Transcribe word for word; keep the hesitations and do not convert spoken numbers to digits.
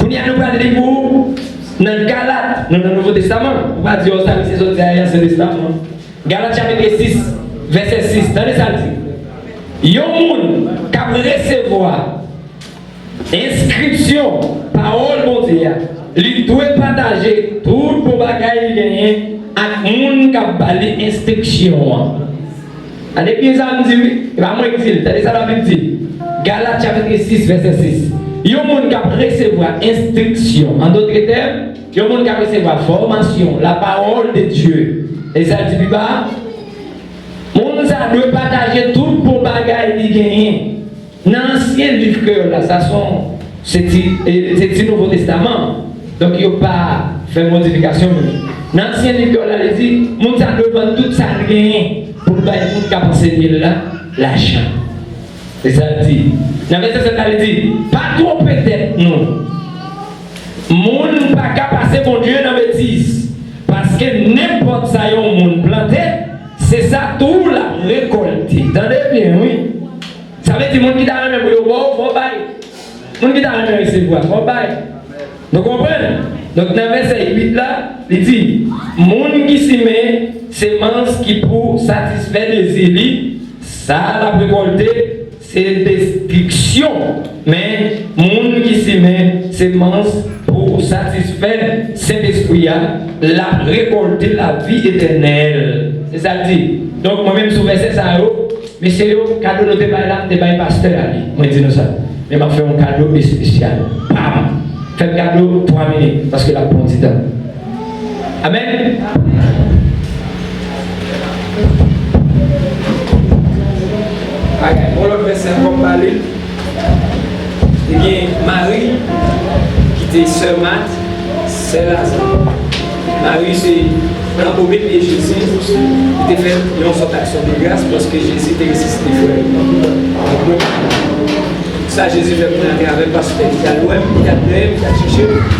Kounye a nou pral li pou ou nan Galat, nou nan Nouvo Testaman. Ou pa di, "Oh, sa misye sot di a, Ansyen Testaman." Galat chapit sis, vèsè sis. Tande sa l di. Yon moun k ap resevwa enskripsyon pawòl Bondye a, li dwe pataje tout bon bagay li genyen ak moun k ap ba li enstriksyon an. Tande byen sa m di, wi. E pa mwen k di l. Tande sa Labib di. Galat chapit sis, vèsè sis. Yon moun k ap resevwa enstriksyon, an dòt tèm, yon moun k ap resevwa fòmasyon, la parole de Dieu. E sa l di pi ba a, moun sa dwe pataje tout bon bagay li genyen. Nan ansyen liv kreyòl la, sa se yon, se ti, e, se ti Nouvo Testaman. Donk, yo pa fè modifikasyon menm. Nan ansyen liv kreyòl la, li di, moun sa dwe vann tout sa l genyen pou l bay moun k ap ansenye l la lajan. Se sa l di. Nan vèsè sèt la, li di, "Pa twonpe tèt nou. Moun pa ka pase Bondye nan betiz. Paske nenpòt sa yon moun plante, se sa tou l ap rekòlte." Tande byen, wi. Sa vle di, moun ki ta renmen pou yo ba w, fò w bay. Moun ki ta renmen resevwa, fò w bay. Nou konprann? Donk, nan vèsè uit la, li di, "Moun ki simen semans ki pou satisfè dezi li, sa l ap rekòlte, se destriksyon. Men, moun ki simen semans pou satisfè Sentespri a, l ap rekòlte lavi etènèl." Se sa l di. Donk, mwen menm, sou vèsè sa yo, mesye yo, kado nou te bay la, m te bay pastè a li. Mwen di nou sa. Men m ap fè yon kado espesyal. Pam! Fè m kado twa minit, paske l ap pran ti tan. Amèn. Bagay, yon lòt vèsè ankò m ba li. Ebyen, Mari, ki te sè Mat, sè Laza. Mari se nan omit e Jezi, li te fè yon sòt aksyon de gras paske Jezi te resisite frè l. Sa Jezi fè pou mwen atravè pastè, li t al wè m, li t al dèyè m, li t al chèche m.